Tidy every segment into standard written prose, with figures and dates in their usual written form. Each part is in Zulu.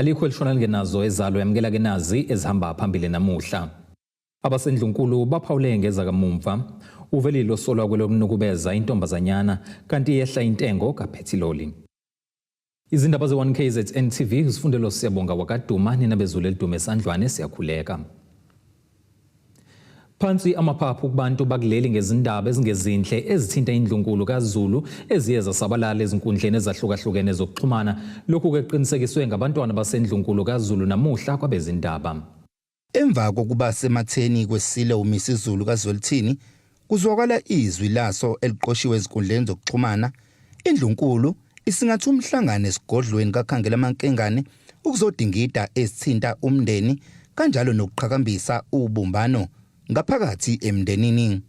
Alikho elishona lingenazo ezalo yamukela ke nazi ezihamba phambili namuhla. Abasendlunkulu baphawule ngezakamumva. Uvelile osolwa kwelokunukubeza intombazanyana kanti yehla intengo kaphethiloli. Izindaba ze-1 KZN TV uzifundelo Siyabonga wakaduma nina bezulu elidume esandlwane siyakhuleka. Phansi amaphaphu kubantu bakuleli ngezindaba ezingezinhle ezithinta indlunkulu kaZulu eziye zasabalala ezinkundleni ezahlukahlukene zokuxhumana. Lokhu kuqinisekiswe ngabantwana basendlunkulu kaZulu namuhla kwabezindaba. Emva kokuba sematheni kwesilo uMisuzulu kaZwelithini, kuzwakala izwi laso eliqoshiwe ezinkundleni zokuxhumana. Indlunkulu isingatha umhlangano esigodlweni kaKhangela Mankengane ukuzodingida esithinta umndeni kanjalo nokuqhakambisa ubumbano ngaphakathi emndenini.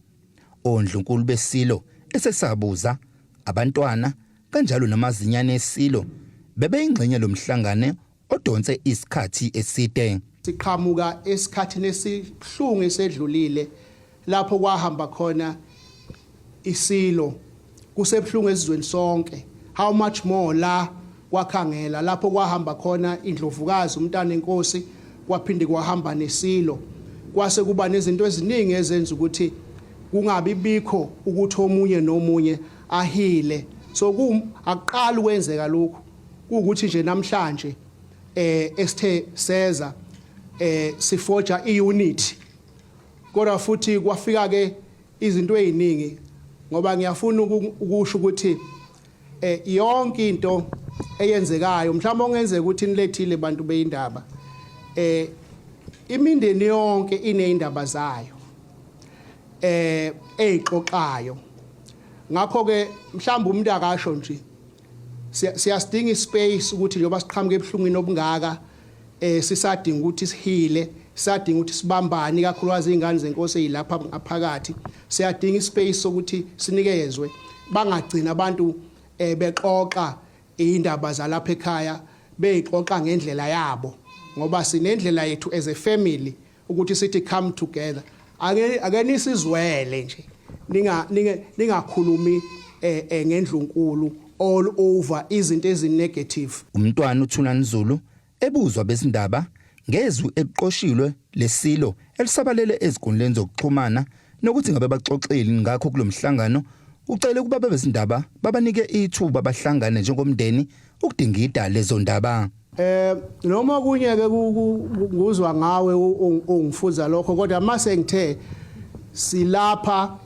Ondlunkulu besilo esesabuza abantwana kanjalo namazinyane esilo bebeyingxenye lomhlangano odonse isikhathi eside. Siqhamuka esikhathini esibuhlungu esedlulile lapho kwahamba khona isilo, kusebuhlungu esizweni sonke, how much more la kwakhangela lapho kwahamba khona indlovukazi umntana enkosi, kwaphinde kwahamba nesilo, kwase kuba nezinto eziningi ezenza ukuthi kungabi bikho ukuthi omunye nomunye ahile. So akuqali ukwenzeka lokhu, kuwukuthi nje namhlanje esithe seza sifoja iunity, kodwa futhi kwafika ke izinto eziningi, ngoba ngiyafuna ukusho ukuthi yonke into eyenzekayo, mhlawumbe ongenzeka ukuthi nilethile bantu beindaba, imindeni yonke inezindaba zayo eyixoxayo. Ngakho ke mhlawumbe umuntu akasho nje, siyasidinga ispace ukuthi njengoba siqhamuke ebuhlungwini obungaka, sisadinga ukuthi sihile, sisadinga ukuthi sibambane, ikakhulukazi izingane zenkosi ezilapha ngaphakathi. Siyadinga ispace sokuthi sinikezwe, bangagcina abantu bexoxa indaba zalapha ekhaya, beyixoxa ngendlela yabo, ngoba sinendlela yethu as a family ukuthi sithi come together. Ake nisizwele nje, ningakhulumi ngendlunkulu all over izinto ezinegative. Umntwana uThulani Zulu ebuzwa besindaba ngezwi eqoshilwe lesilo elisabalele ezinkundleni zokuxhumana nokuthi ngabe baxoxile ngakho kulomhlangano, ucele ukuba bebezindaba babanike ithuba bahlangane njengomndeni ukudingida lezo ndaba. Noma kunye ke nguzwa ngawe ungifuza lokho, kodwa mase ngithe silapha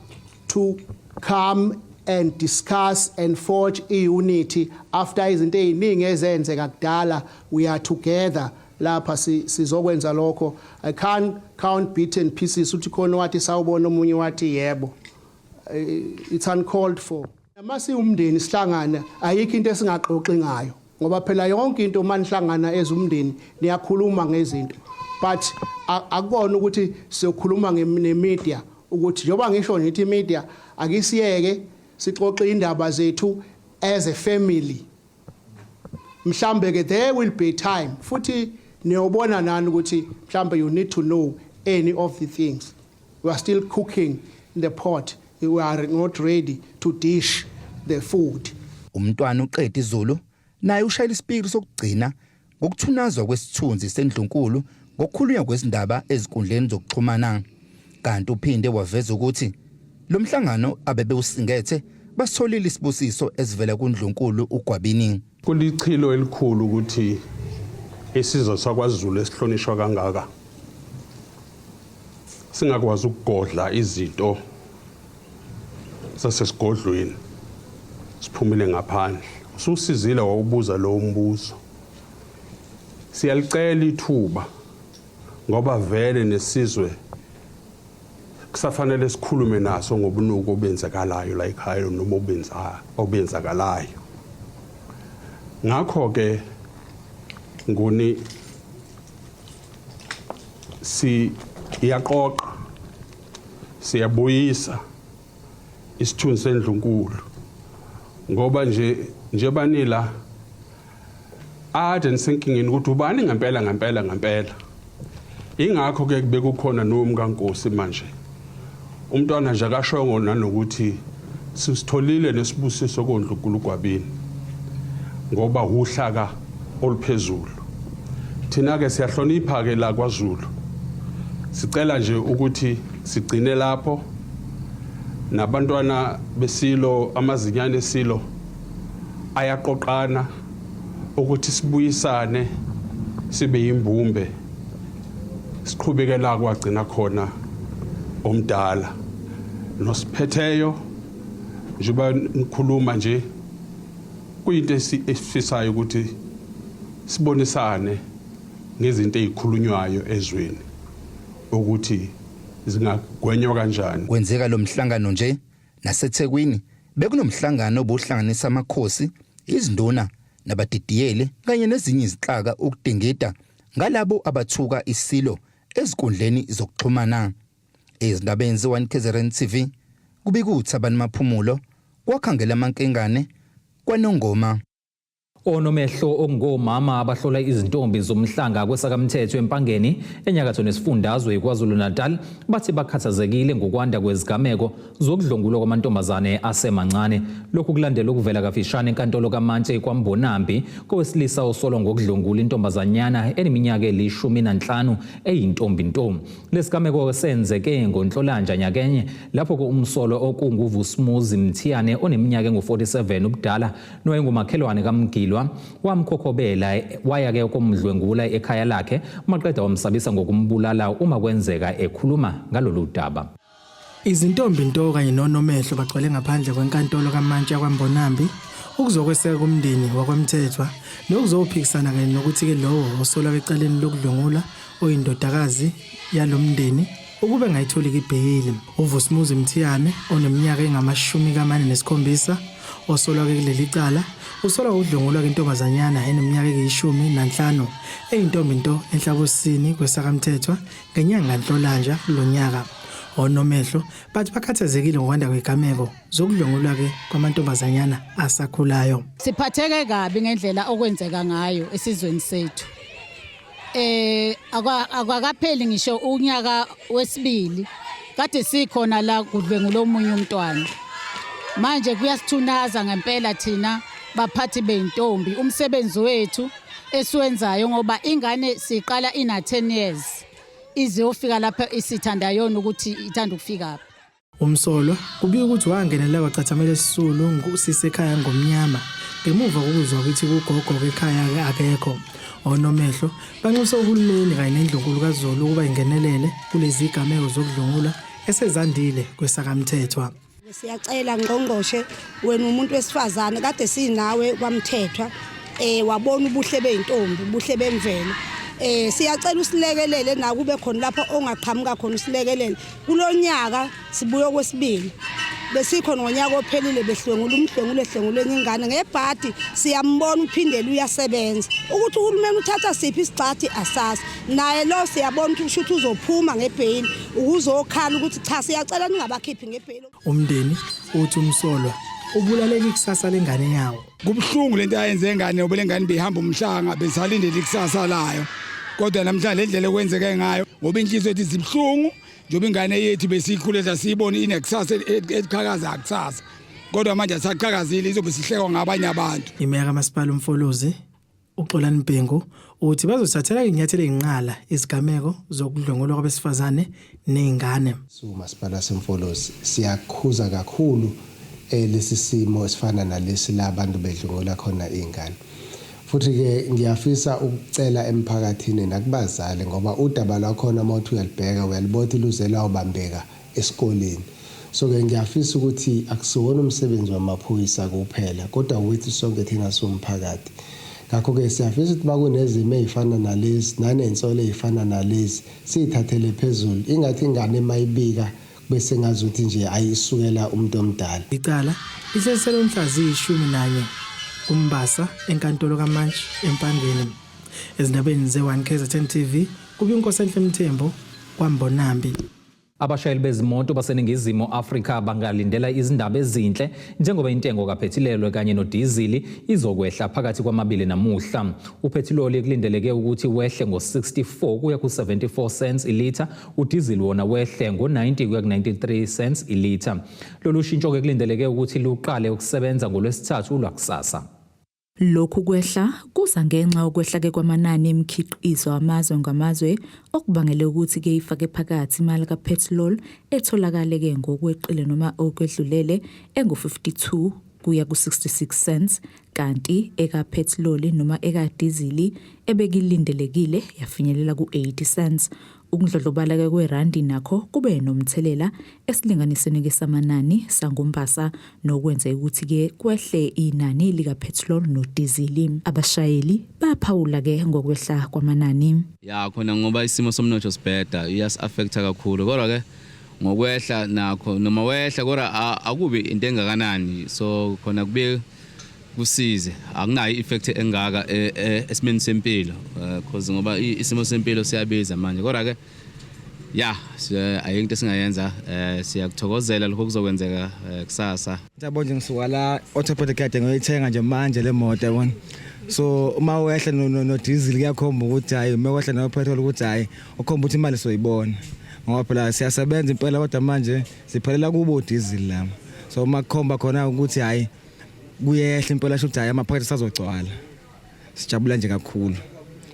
to come and discuss and forge i-unity after izinto eziningi ezenzeka kudala. We are together lapha, sizokwenza lokho. I can't count bits and pieces uthi khona wathi sawubona, omunye wathi yebo. It's uncalled for. Mase umndeni sihlangana, ayikho into esingaxoxi ngayo, ngoba phela yonke into manihlangana ezumndeni niyakhuluma ngezinto, but akukona ukuthi siyokhuluma ne-media, ukuthi njengoba ngisho ngithi media akisiyeke sixoxe indaba zethu as a family. Mhlambe ke there will be time futhi niyobona nani ukuthi mhlambe you need to know any of the things. We are still cooking in the pot, we are not ready to dish the food. Umntwana uQedi Zulu naye ushayela isipikiri sokugcina ngokuthunazwa kwesithunzi sendlunkulu ngokukhulunywa kwezindaba ezinkundleni zokuxhumana, kanti uphinde waveza ukuthi lo mhlangano abebewusingethe basitholile isibusiso esivela kundlunkulu uGwabini. Kulichilo elikhulu ukuthi isizwe sakwaZulu esihlonishwa kangaka singakwazi ukugodla izinto zasesigodlweni siphumile ngaphandle. Ususizile wawubuza lo mbuzo. Siyalicela ithuba ngoba vele nesizwe kusafanele sikhulume naso ngobunuku obenzakalayo la ekhaya noma obenzakalayo. Ngakho ke nguni siyaqoqa, siyabuyisa isithunzi sendlunkulu, ngoba nje njengoba nila ade nisenkingeni ukuthi ubani ngempela ngempela ngempela. Ingakho ke kube kukhona nomkankosi manje, umntwana nje akashongo nanokuthi sisitholile nesibusiso kondlunkulu Gwabini, ngoba uhlaka oluphezulu. Thina ke siyahlonipha ke la kwaZulu. Sicela nje ukuthi sigcine lapho nabantwana besilo, amazinyane esilo ayaqoqana ukuthi sibuyisane, sibe yimbumbe, siqhubeke la kwagcina khona omdala nosiphetheyo. Njengoba nikhuluma nje, kuyinto esifisayo ukuthi sibonisane ngezinto ezikhulunywayo ezweni ukuthi zingagwenywa kanjani. Kwenzeka lo mhlangano nje, naseThekwini bekunomhlangano obuhlanganisa amakhosi, izinduna nabadidiyeli kanye nezinye izinhlaka ukudingida ngalabo abathuka isilo ezinkundleni zokuxhumana. Ezindabeni ze-1 KZN TV, kubika uThabani Maphumulo kwakhangela amankengane kwaNongoma. Onomehlo okungomama abahlola izintombi zomhlanga kwesakamthetho eMpangeni enyakatho nesifundazwe KwaZulu-Natal bathi bakhathazekile ngokwanda kwezigameko zokudlwengulwa kwamantombazane asemancane. Lokhu kulandela ukuvela kafishane enkantolo kaMantshi kwaMbonambi kowesilisa osolwa ngokudlwengula intombazanyana eneminyaka eli-15 eyintombi nto. Lesigameko senzeke ngoNhlolanja nyakenye lapho-ke umsolwa okunguVusumuzi Mthiyane oneminyaka engu-47 ubudala nowayengumakhelwane kaMgilwa wamkhokhobela waya-ke komdlwengula ekhaya lakhe, maqeda wamsabisa ngokumbulala uma kwenzeka ekhuluma ngalolu daba. Izintombi nto kanye nonomehlo bagcwele ngaphandle kwenkantolo kaMantshi yakwaMbonambi ukuzokweseka umndeni wakwaMthethwa nokuzophikisana kanye nokuthi-ke lowo osolwa ecaleni lokudlwengula oyindodakazi yalo mndeni ukube ngayitholi ibheyili. UVusumuzi Mthiyane oneminyaka engama-47 osolwa-ke kuleli cala usolwa ngokudlwengulwa kentombazanyana eneminyaka eyi-15 eyintombi nto eNhlabosini kwesakamthethwa ngenyanga kaNhlolanja kulo nyaka. Onomehlo bathi bakhathazekile ngokwanda kwezigameko zokudlwengulwa-ke kwamantombazanyana asakhulayo. Siphatheke kabi ngendlela okwenzeka ngayo esizweni sethu. Akwakapheli ngisho unyaka wesibili kade sikhona la kudlwengula omunye umntwana. Manje kuyasithunaza ngempela thina baphathi beyintombi umsebenzi wethu esiwenzayo, ngoba ingane siqala ina 10 years izofika lapha isithanda yona ukuthi ithanda ukufika. Umsolwa kubikwa ukuthi wangenela wacathamela isisulu sisekhaya ngomnyama ngemuva kokuzwa ukuthi kugogo ekhaya akekho. Onomehlo banxusa uhulumeni kanye nendlunkulu kaZulu ukuba ingenelele kulezi zigameko zokudlwengula esezandile kwesakamthethwa. Siyacela ngqongqoshe, wena umuntu wesifazane kade sinawe kwaMthethwa, wabona ubuhle beyintombi, ubuhle bemvelo. Siyacela usilekelele na kube khona lapho ongaqhamuka khona usilekelele. Kulonyaka sibuye okwesibili, besikhona ngonyaka ophelile behlwengula umhlwengulo ehlengule enye ingane ngebhadi. Siyambona uphindele uyasebenza. Ukuthi uhulumeni uthatha siphi isigxathi asazi. Naye lo siyabona ukuthi kusho ukuthi uzophuma ngebheyili ukuzokhala ukuthi cha, siyacela ningabakhiphi ngebheyili. Umndeni uthi umsolwa ubulaleka ikusasa lengane yawo. Kubuhlungu lento ayenze ingane, ngoba lengane behamba umhlanga besalindele ikusasa layo, kodwa namhlanje le ndlela ekwenzeke ngayo, ngoba inhliziyo yethu zibuhlungu njengoba ingane yethu besiyikhulisa siyibone inekusasa eliqhakaza kusasa, kodwa manje asaqhakazile, izobe sihlekwa ngabanye abantu. Imeya kaMasipala uMfolozi uXolani Bhengu uthi bazothathela inyathelo ezinqala izigameko zokudlwengulwa kwabesifazane nezingane. Siwumasipala waseMfolozi siyakhuza kakhulu lesi simo esifana nalesi la abantu bedlwengula khona iy'ngane. Futhi-ke ngiyafisa ukucela emphakathini nakubazali, ngoba udaba lwakhona uma uthi uyalibheka uyalibona ukuthi luze lwawubambeka esikoleni. So-ke ngiyafisa ukuthi akusiwona umsebenzi wamaphoyisa kuphela, kodwa wethu sonke thina siwumphakathi. Ngakho-ke siyafisa ukuthi makunezimo ey'fana nalezi naney'nsolo ey'fana nalezi siy'thathele phezulu, ingathi ingane mayibika bese ngazuthi nje ayisukela umuntu omdala. Icala lihlehliselwe mhla ziyi-11 kuMbasa enkantolo kaMantshi eMpangeni. Ezindabeni ze-1 KZN TV kubika uNkosenhle Mthembu kwaMbonambi. Abashayeli bezimoto baseNingizimu Afrika bangalindela izindaba ezinhle njengoba intengo kaphethilelo kanye nodizili izokwehla phakathi kwamabili namuhla. Uphethiloli kulindeleke ukuthi wehle ngo-64 kuya ku-74 cents ilitha, udizili wona wehle ngo-90 kuya ku-93 cents ilitha. Lolu shintsho-ke kulindeleke ukuthi luqale ukusebenza ngoLwesithathu lwakusasa. Lokhu kwehla kuza ngenxa yokwehla-ke kwamanani emikhiqizo amazwe ngamazwe okubangele ukuthi-ke ifake phakathi imali kaphethiloli etholakale-ke ngokweqile noma okwedlulele engu-52 kuya ku-66 cents kanti ekaphethiloli noma ekadizili ebekilindelekile yafinyelela ku-80 cents. Ukundlondlobala-ke kwerandi nakho kube nomthelela esilinganisweni-ke samanani sangoMbasa nokwenze ukuthi-ke kwehle inani likaphethiloli nodizili. Abashayeli baphawula-ke ngokwehla kwamanani. Ya khona ngoba isimo somnotho sibheda iyasi-affecta kakhulu kodwa-ke ngokwehla nakho noma wehla kodwa akubi into engakanani so khona kubuye kusize akunayo i-effect engaka esimeni sempilo cause ngoba isimo sempilo siyabiza manje kodwa-ke ya ayikho into esingayenza siyakuthokozela lokho kuzokwenzeka kusasa. Yabo nje ngisuka la orthopedic kade ngoyithenga nje manje le moto yabona. So uma wehla no diesel kuyakhomba ukuthi hayi uma wehla no petrol ukuthi hayi ukhomba ukuthi imali soyibona. Ngoba phela siyasebenza impela kodwa manje siphelela kubo diesel lama. So uma kukhomba khona ukuthi hayi kuyehla impela sho ukuthi hayi amaphakethe sazogcwala. Sijabula nje kakhulu.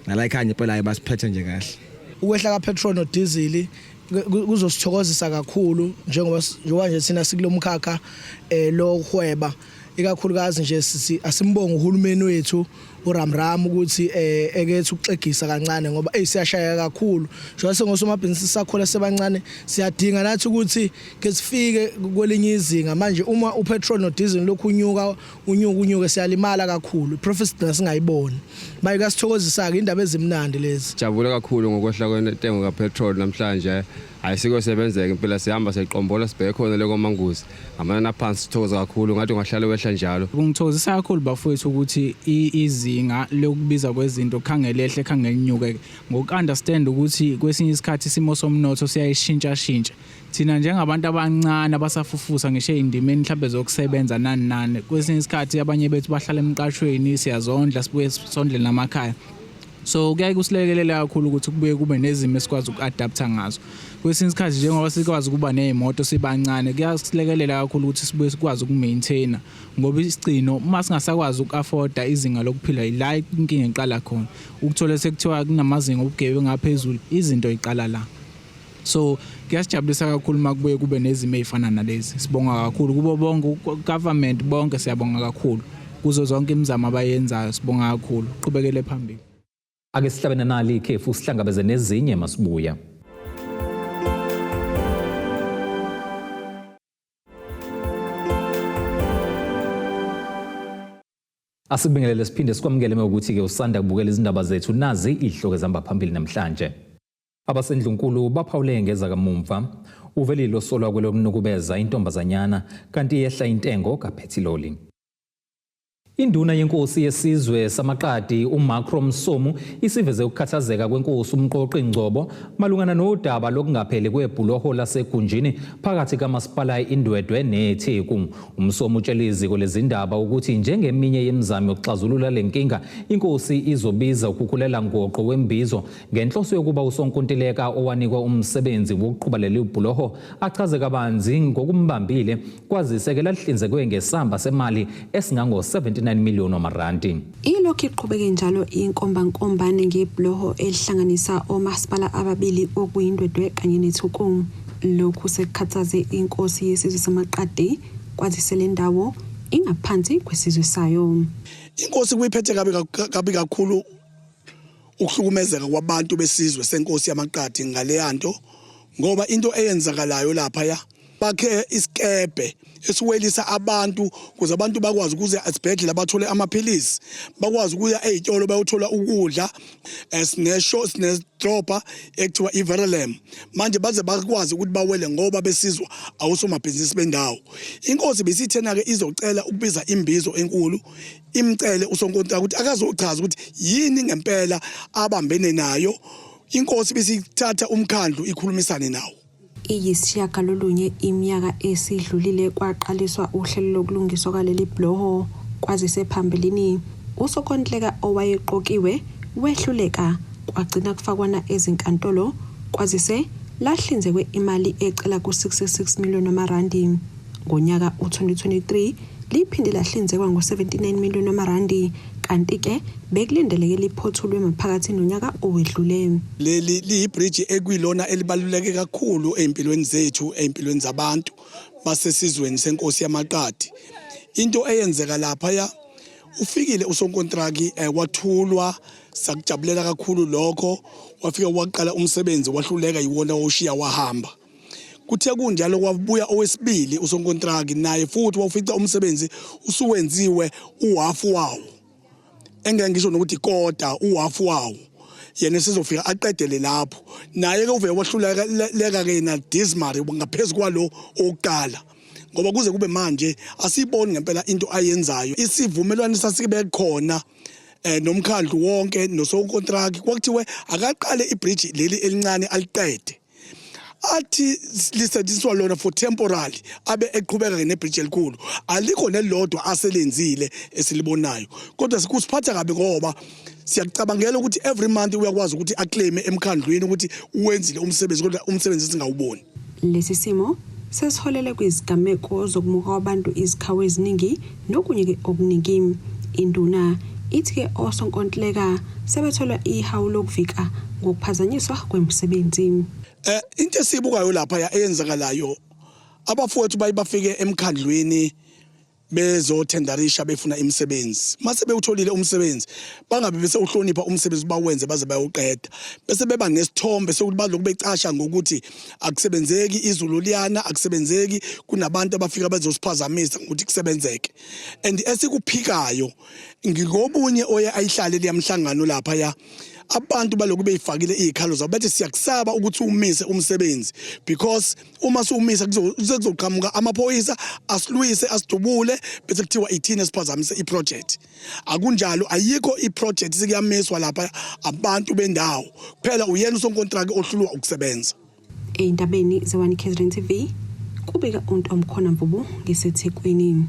Nala ekhaya nje impela hayi basiphethe nje kahle. Ukwehla kapetrol nodizili kuzosithokozisa kakhulu njengoba nje thina sikulomkhakha lo hweba ikakhulukazi nje asimbonga uhulumeni wethu uRamram ukuthi ekethu ukuxegisa kancane ngoba siyashaya kakhulu njengoba sengosomabhizinisi sakhona sebancane siyadinga nathi ukuthi ke sifike kwelinye izinga. Manje uma upetrol nodiesel lokhu unyuka unyuka siyalimala kakhulu, iprofit sigcina singayiboni. Manje kuyasithokozisa-ke indaba ezimnandi lezi. Jabule kakhulu ngokwehla kwentengo kapetrol namhlanje. Ayisikosebenzeka impela sihamba siqombola sibheke khona le komanguzi amanani aphansi sithokoza kakhulu ngathi ungahlala wehla njalo. Kungithokozisa kakhulu bafowethu ukuthi izinga lokubiza kwezinto khangelehle khangelinyuke ngoku-understand ukuthi kwesinye isikhathi isimo somnotho siyayishintsha shintsha. Thina njengabantu abancane abasafufusa ngisho ey'ndimeni mhlawumbe zokusebenza nani nani, kwesinye isikhathi abanye bethu bahlala emqashweni siyazondla sibuye sondle namakhaya. So kuyaye kusilekelela kakhulu ukuthi kubuye kube nezimo esikwazi uku-adaptha ngazo. Kwesinye isikhathi njengoba sikwazi ukuba ney'moto sibancane kuyasilekelela kakhulu ukuthi sibuye sikwazi ukumaintaina ngoba isigcino uma singasakwazi uku-afforda izinga lokuphila la inkinga iqala khona. Ukuthole sekuthiwa kunamazinga obugebengu aphezulu izinto iqala la. So kuyasijabulisa kakhulu uma kubuye kube nezimo ey'fana nalezi. Sibonga kakhulu kubo bonke government bonke siyabonga kakhulu kuzo zonke imizamo abayenzayo sibonga kakhulu. Qhubekele phambili. Ake sihlabene nali ikhefu sihlangabeze nezinye masibuya. Asikubingelele siphinde sikwamukele mewukuthi ke usanda kubukela izindaba zethu nazi izihloko ezihamba phambili namhlanje. Abasendlunkulu baphawule ngezakamumva uvelile osolwa kwelokunukubeza intombazanyana kanti yehla intengo kaphethiloli. Induna yenkosi yesizwe samaqadi uMacro Msomu isiveze ukukhathazeka kwenkosi uMqoqi Ngcobo malungana nodaba lokungapheli kwebhuloho laseGunjini phakathi kamasipala iNdwedwe neTheku. Umsomu utshele iziko lezindaba ukuthi njengeminye yemizamo yokuxazulula lenkinga inkosi izobiza ukhukhulela ngoqo wembizo ngenhloso yokuba usonkontileka owanikwa umsebenzi wokuqhuba leli bhuloho achaze kabanzi ngokumbambile kwazise ke lalihlinzekwe ngesamba semali esingango 79 million wamarandi. Ilokhu iqhubeke njalo inkombankombane ngebhuloho elihlanganisa omasipala ababili okuyiNdwedwe kanye neTheku. Lokhu sekukhathaze inkosi yesizwe samaqadi kwazise le ndawo ingaphansi kwesizwe sayo. Inkosi kuyiphethe kabi kakhulu ukuhlukumezeka kwabantu besizwe senkosi yamaqadi ngaleyanto ngoba into eyenzakalayo lapha ya bakhe isikebhe esiwelisa abantu ukuze abantu bakwazi ukuze esibhedlela bathole amaphilisi bakwazi ukuya ezitolo bayothola ukudla. Sinesho sinedrobha ekuthiwa iVerelem manje baze bakwazi ukuthi bawele ngoba besizwa awusomabhizinisi bendawo. Inkosi besithena ke izocela ukubiza imbizo enkulu imcele usonkontileka ukuthi akazochaza ukuthi yini ngempela abambene nayo. Inkosi besithatha umkhandlu ikhulumisane nawo. Iyisishiyagalolunye iminyaka esidlulile kwaqaliswa uhlelo lokulungiswa kwaleli bhuloho kwazise phambilini usokontileka owayeqokiwe wehluleka kwagcina kufakwana ezinkantolo kwazise lahlinzekwe imali ecela ku-66 million wamarandi. Ngonyaka u-2023 liphinde lahlinzekwa ngo-79 million wamarandi Kanti-ke bekulindeleke liphothulwe maphakathi nonyaka owedlule. Leli liyibhriji ekuyilona elibaluleke kakhulu ey'mpilweni zethu, ey'mpilweni zabantu basesizweni senkosi yamaQadi. Into eyenzeka laphaya, ufikile usonkontraki wathulwa, sakujabulela kakhulu lokho, wafika waqala umsebenzi wahluleka yiwona wawushiya wahamba. Kuthe kunjalo kwabuya owesibili usonkontraki, naye futhi wawufica umsebenzi usuwenziwe uhafu wawo, engeke ngisho nokuthi ikota, uhafu wawo, yena esezofika aqedele lapho. Naye ke uvele wahluleka ke na dismally ngaphezu kwalo owokuqala, ngoba kuze kube manje asiyiboni ngempela into ayenzayo. Isivumelwano sasibe khona nomkhandlu wonke nosonkontraki, kwakuthiwe akaqale ibridge leli elincane aliqede, athi lisetshenziswa lona for temporary, abe eqhubeka ke nebridge elikhulu. Alikho nelilodwa aselenzile esilibonayo, kodwa sikusiphatha kabi ngoba siyakucabangela ukuthi every month uyakwazi ukuthi aclaim emkhandlwini ukuthi uwenzile umsebenzi, kodwa umsebenzi singawuboni. Lesi simo sesiholele kwizigameko zokumuka kwabantu izikhawu eziningi nokunye-ke okuningi. Induna ithi-ke osonkontileka sebethola ihawu lokuvika ngokuphazanyiswa kwemisebenzi. Into esibukayo lapha eyenzakalayo, abafowethu baye bafike emkhandlwini bezothendarisha befuna imisebenzi. Mase bewutholile umsebenzi, bangabe bese uhlonipha umsebenzi, bawenze baze bayowuqeda, bese beba nesithombe sokuthi balokhu becasha ngokuthi akusebenzeki, izulu liyana, akusebenzeki, kunabantu abafika bezosiphazamisa ngokuthi kusebenzeke. And esikuphikayo ngikobunye oye ayihlale liyamhlangano lapha ya, abantu balokhu beyifakile izikhalo zabo, bethi siyakusaba ukuthi umise umsebenzi, because uma siwumisa kuzoqhamuka amaphoyisa asilwise, asidubule, bese kuthiwa ithina esiphazamise iproject. Akunjalo, ayikho iproject sikuyamiswa lapha abantu bendawo kuphela, uyena usonkontraki ohlulwa ukusebenza. Ey'ndabeni ze-1 KZN TV, kubika uNtomkhona Mvubu ngiseThekwini.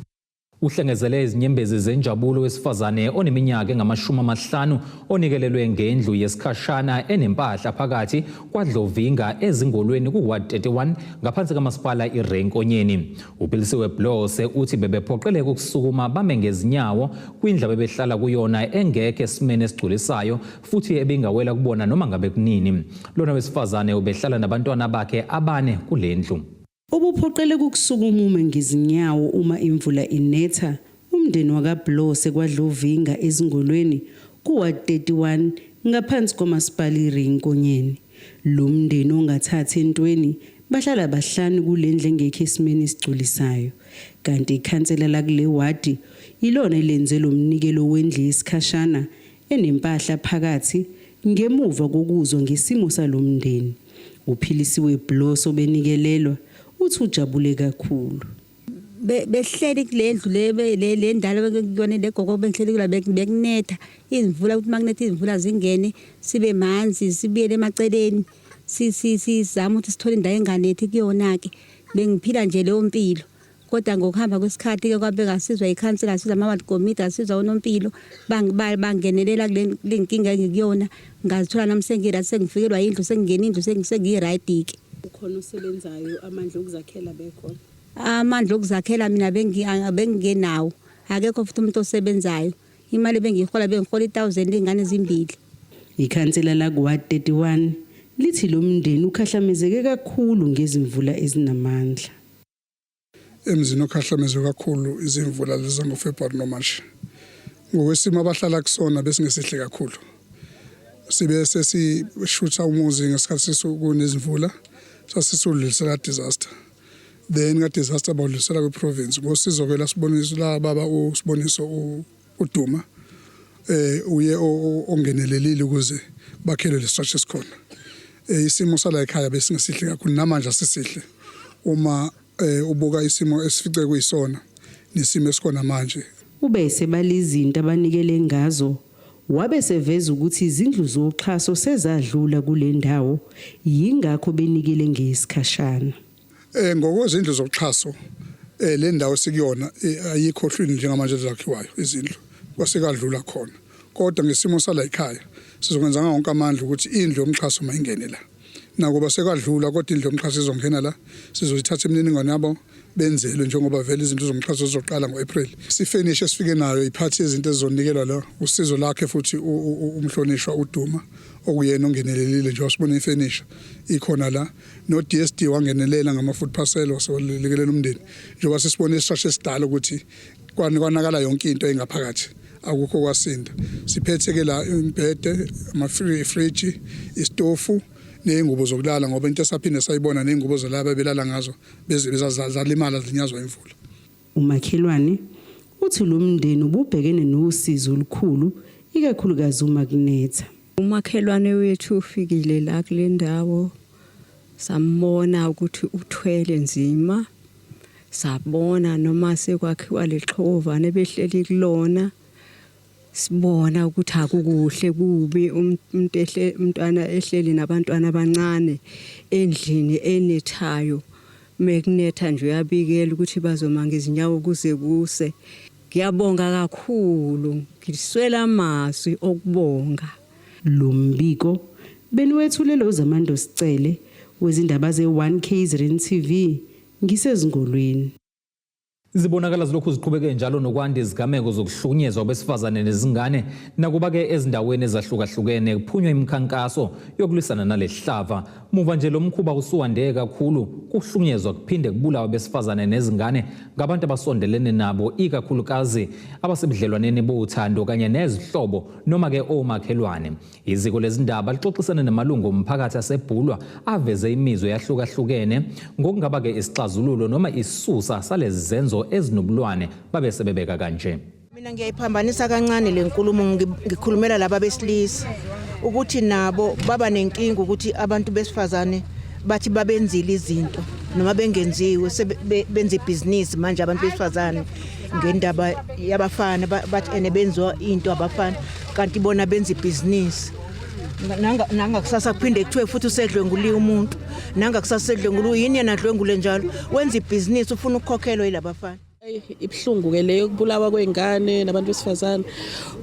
Uhlengezele izinyembezi zenjabulo wesifazane oneminyaka engama-50 onikelelwe ngendlu yesikhashana enempahla phakathi kwaDlovinga eZingolweni ku-Ward 31 ngaphansi kamasipala iRay Nkonyeni. UPhilisiwe Blose uthi bebephoqeleka ukusukuma bame ngezinyawo kwindlu bebehlala kuyona engekho esimeni esigculisayo futhi ebingawela kubona noma ngabe kunini. Lona wesifazane ubehlala nabantwana bakhe abane kule ndlu. Ubuphoqeleka ukusukuma ume ngezinyawo uma imvula inetha. Umndeni wakaBlose kwaDlovinga eZingolweni ku-Ward 31 ngaphansi komasipala iRay Nkonyeni. Lo mndeni ongathathi entweni bahlala bahlanu kule ndlu engekho esimeni esigculisayo. Kanti ikhansela lakule wadi ilona elenze lo mnikelo wendlu yesikhashana enempahla phakathi ngemuva kokuzwa ngesimo salo mndeni. UPhilisiwe Blose obenikelelwa uthi ujabule kakhulu. Behleli kule ndlu le ndala kuyona le gogo, bengihleli kula, bekunetha izimvula, ukuthi makunetha izimvula zingene, sibe manzi, sibuyele emaceleni, sizame ukuthi sithole indawo enganethi kuyona-ke. Bengiphila nje leyo mpilo, kodwa ngokuhamba kwesikhathi-ke kwabe ngasizwa ikhansela, asizwa ama-ward committee, asizwa onompilo, bangenelela kule nkinga engikuyona, ngazithola nami sengi-right, sengifikelwa yindlu, sengingena indlu, sengiyi-right-ke. Ukhona osebenzayo, amandla okuzakhela bekhona? Amandla okuzakhela mina bengingenawo, akekho futhi umuntu osebenzayo. Imali bengiyihola, bengihola i-1000, iy'ngane ezimbili. Ikhansela laku-Ward 31 lithi lo mndeni ukhahlamezeke kakhulu ngezimvula ezinamandla. Emzini okhahlamezwe kakhulu izimvula lezi zangoFebruary noMarch, ngokwesimo abahlala kusona besingesihle kakhulu. Sibe sesishutha umuzi ngesikhathi kunezimvula, sasisudlulisela disaster, then ka-disaster bawudlulisela kwi-province ngosizo-ke lasiboniso la baba uSiboniso uDuma, uye ongenelelile ukuze bakhelwe le structure esikhona. Isimo sala ekhaya besingesihle kakhulu, namanje asisihle uma ubuka isimo esifice kuyisona nesimo esikhona manje. Ubese bala izinto abanikele ngazo, wabe seveza ukuthi izindlu zoxhaso sezadlula kule ndawo, yingakho benikele ngesikhashana. Ngokwezindlu zoxhaso, le ndawo sikuyona ayikho ohlwini njengamanje ezakhiwayo izindlu, kwasekadlula khona, kodwa ngesimo sala ekhaya sizokwenza ngawo wonke amandla ukuthi indlu yomxhaso mayingene la. Nakuba sekwadlula kodwa indlu yomxhaso izongena la, sizoyithatha imininingwane yabo benzelwe njengoba vele izinto zomxhaso zizoqala ngo-April. Sifenishe esifike nayo iphathi yezinto ezizonikelwa la usizo lakhe futhi umhlonishwa uDuma okuyena ongenelelile njengoba sibona ifenisha ikhona la no-DSD wangenelela ngama-food parcel waselekelela umndeni njengoba sesibone isishasha esidala ukuthi kwanakala yonke into engaphakathi akukho kwasinda. Siphethe ke la imbhede, amafriji, isitofu nezingubo zokulala ngoba into esaphinde sayibona nezingubo zalaba belala ngazo bezalimala zinyazwa imvula. Umakhelwane uthi lo mndeni ububhekene nosizi olukhulu ikakhulukazi uma kunetha. Umakhelwane wethu ufikile la kule ndawo sambona ukuthi uthwele nzima, sabona noma sekwakhiwa lexhovane behleli kulona, sibona ukuthi akukuhle kubi umuntu ehle umntwana ehleli nabantwana abancane endlini enethayo. Mekunetha nje uyabikela ukuthi bazoma ngezinyawo kuze kuse. Ngiyabonga kakhulu, ngiswela amazwi okubonga. Lo mbiko beniwethulelwe uZamando Sicele wezindaba ze-1 KZN TV ngiseZingolweni. Zibonakala zilokhu ziqhubeke njalo nokwanda izigameko zokuhlukunyezwa kwabesifazane nezingane nakuba-ke ezindaweni ezahlukahlukene kuphunywa imikhankaso yokulwisana nalesihlava. Muva nje lo mkhuba usuwande kakhulu, kuhlukunyezwa kuphinde kubulawa abesifazane nezingane ngabantu abasondelene nabo ikakhulukazi abasebudlelwaneni bothando kanye nezihlobo noma-ke omakhelwane. Iziko lezindaba lixoxisane namalungu omphakathi aseBhulwa aveze imizwa eyahlukahlukene ngokungaba-ke isixazululo noma isisusa salezi zenzo ezinobulwane babe sebebeka kanje. Mina ngiyayiphambanisa kancane le nkulumo, ngikhulumela laba besilisa ukuthi nabo baba nenkinga ukuthi abantu besifazane bathi babenzile izinto noma bengenziwe benza ibhizinisi manje abantu besifazane ngendaba yabafana bathi ene benziwa into abafana kanti bona benza ibhizinisi. Nangakusasa kuphinde kuthiwe futhi usedlwenguliwe umuntu, nangakusasa usedlwenguliwe yini yena adlwengule njalo, wenza ibhizinisi ufuna ukukhokhelwa yilabafana. Ibuhlungu ke leyo kubulawa kwey'ngane nabantu besifazane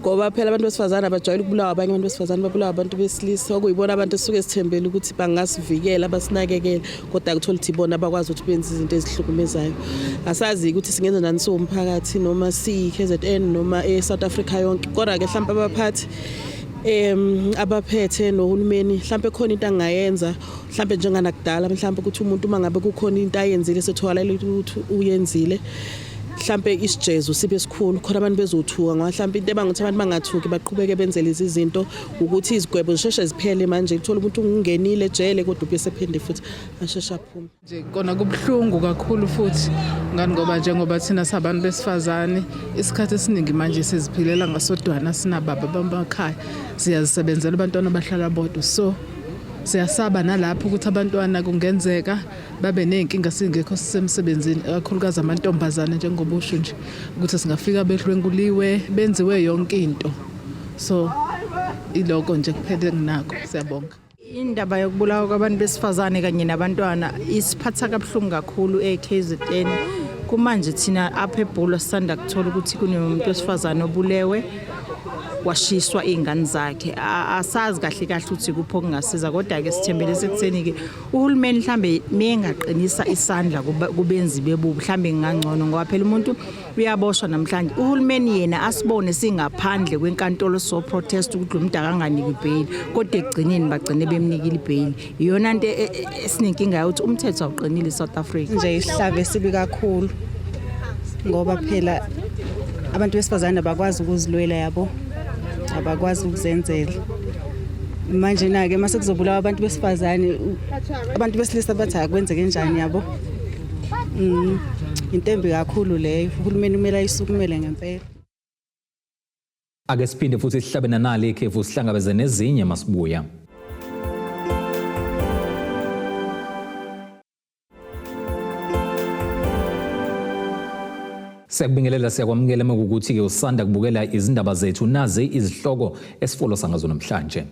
ngoba phela abantu besifazane abajwayele ukubulawa abanye abantu besifazane, babulawa abantu besilisa okuyibona abantu esisuke sithembele ukuthi bangasivikela basinakekele, kodwa kuthola ukuthi ibona abakwazi ukuthi benze izinto ezihlukumezayo. Asazi ukuthi singenza njani siwumphakathi noma siyi-KZN noma e-South Africa yonke, kodwa-ke mhlawumpe abaphathi abaphethe nohulumeni mhlawumpe khona into angayenza mhlawumpe njenganakudala, mhlawumpe ukuthi umuntu uma ngabe kukhona into ayenzile setholakala ukuthi uyenzile mhlampe isijezo sibe sikhulu khona abantu bezothuka, ngoba mhlampe into ebanga ukuthi abantu bangathuki baqhubeke benze lezi zinto ukuthi izigwebo zisheshe ziphele. Manje uthola umuntu ungenile ejele kodwa ube sephinde futhi asheshe aphume. Nje kona kubuhlungu kakhulu futhi ngani ngoba njengoba thina sabantu besifazane isikhathi esiningi manje siziphilela ngasodwana, sinababa bamakhaya, siyazisebenzela, abantwana bahlala bodwa, so siyasaba nalapho ukuthi abantwana kungenzeka babe ney'nkinga singekho sisemsebenzini, ikakhulukazi amantombazane njengoba usho nje ukuthi singafika bedlwenguliwe benziwe yonke into. So iloko nje kuphela enginakho, siyabonga. Indaba yokubulawa kwabantu besifazane kanye nabantwana isiphatha kabuhlungu kakhulu e-KZN. Kumanje thina apha eBhulwa sisanda kuthola ukuthi kunomuntu wesifazane obulewe washiswa iy'ngane zakhe. Asazi kahle kahle ukuthi kuphi okungasiza, kodwa-ke sithembele sekutheni-ke uhulumeni mhlambe mengaqinisa isandla kubenzi bebubi mhlambe kungangcono, ngoba phela umuntu uyaboshwa namhlanje uhulumeni yena asibone singaphandle kwenkantolo so protest ukuthi lo muntu akanganiki ibheyili, kodwa ekugcineni bagcine bemnikile ibheyili. Iyona nto esinenkinga yokuthi umthetho awuqinile eSouth Africa. Nje isihlava esibi kakhulu ngoba phela abantu besifazane abakwazi ukuzilwela, yabo, abakwazi ukuzenzela. Manje na-ke mase kuzobulawa abantu besifazane, abantu besilisa bathi akwenzeke njani, yabo. Into embi kakhulu leyo, uhulumeni kumele ayisukumele ngempela. Ake siphinde futhi sihlabe nanali ikhefu sihlangabeze nezinye masibuya. Siyakubingelela, siyakwamukela mekukuthi-ke usanda kubukela izindaba zethu, nazi izihloko esifolosa ngazo namhlanje.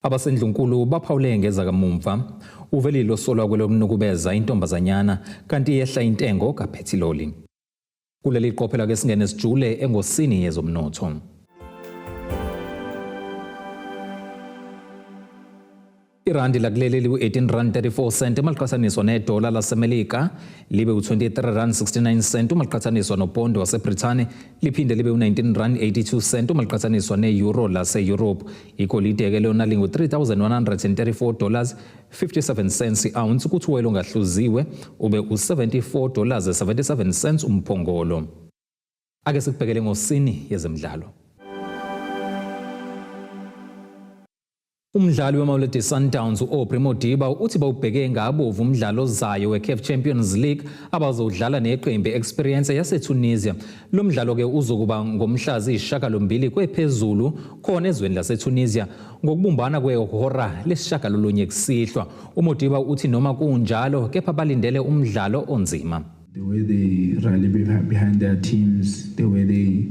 Abasendlunkulu baphawule ngezakamumva uvelile osolwa kwelokunukubeza intombazanyana kanti yehla intengo kaphethiloli. Kuleli qophela ke singene sijule engosini yezomnotho. Irandi lakuleli liwu-18 rand 34 cent uma liqhathaniswa nedola laseMelika, libe u-23 rand 69 cent uma liqhathaniswa nopondi waseBrithani, liphinde libe u-19 rand 82 cent uma liqhathaniswa ne-euro lase-Europe. Igolide-ke lona lingu-3134 dollars 57 cents i-ounce, kuthi uwoyela ongahluziwe ube u-74 dollars 77 cents umphongolo. Ake sikubhekele ngosini yezemidlalo. Umdlali weMamelodi Sundowns u-Aubrey Modiba uthi bawubheke ngabovu umdlalo ozayo weCAF Champions League abazowudlala neqembu i-Experience yaseTunisia. Lo mdlalo-ke uzokuba ngomhla ziyisishiyagalombili kwephezulu khona ezweni laseTunisia ngokubumbana kwehora lesishiyagalolunye kusihlwa. UModiba uthi noma kunjalo kepha balindele umdlalo onzima. The way they rally behind their teams, the way they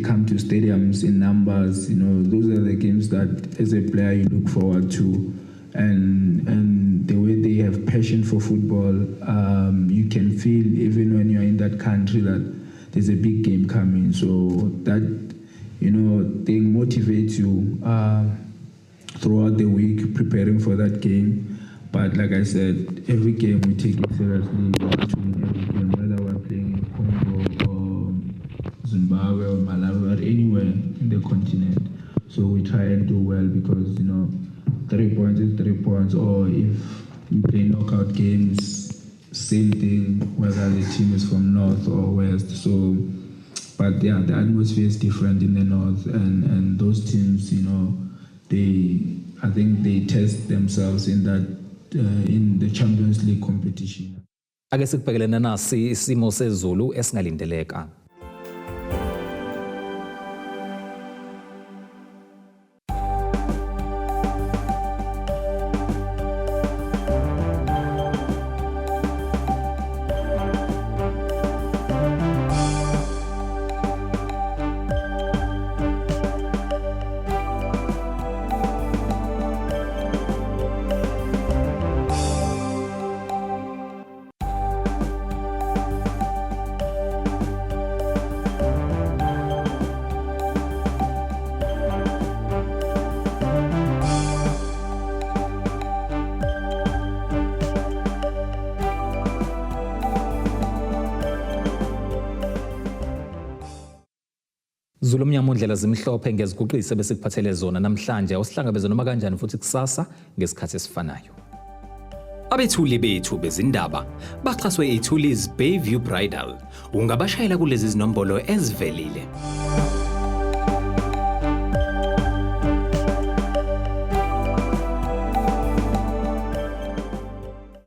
come to stadiums in numbers, those are the games that as a player you look forward to. And the way they have passion for football, you can feel even when you're in that country that there's a big game coming. So that thing motivates you throughout the week preparing for that game. But like I said, every game we take it seriously. We want to win every game, whether we're playing in Congo or Zimbabwe or Malawi or anywhere in the continent. So we try and do well because 3 points is 3 points. Or if we play knockout games, same thing, whether the team is from north or west. So, but yeah, the atmosphere is different in the north, and those teams, they I think they test themselves in the Champions League competition. Ake sikubhekelene nasi isimo sezulu esingalindeleka. Zulu omnyama ondlela zimhlophe ngeziguqise besikuphathele zona namhlanje. Awusihlangabeze noma kanjani futhi kusasa ngesikhathi esifanayo. Abethuli bethu bezindaba baxhaswe iThulis Bayview Bridal. Ungabashayela kulezi zinombolo ezivelile.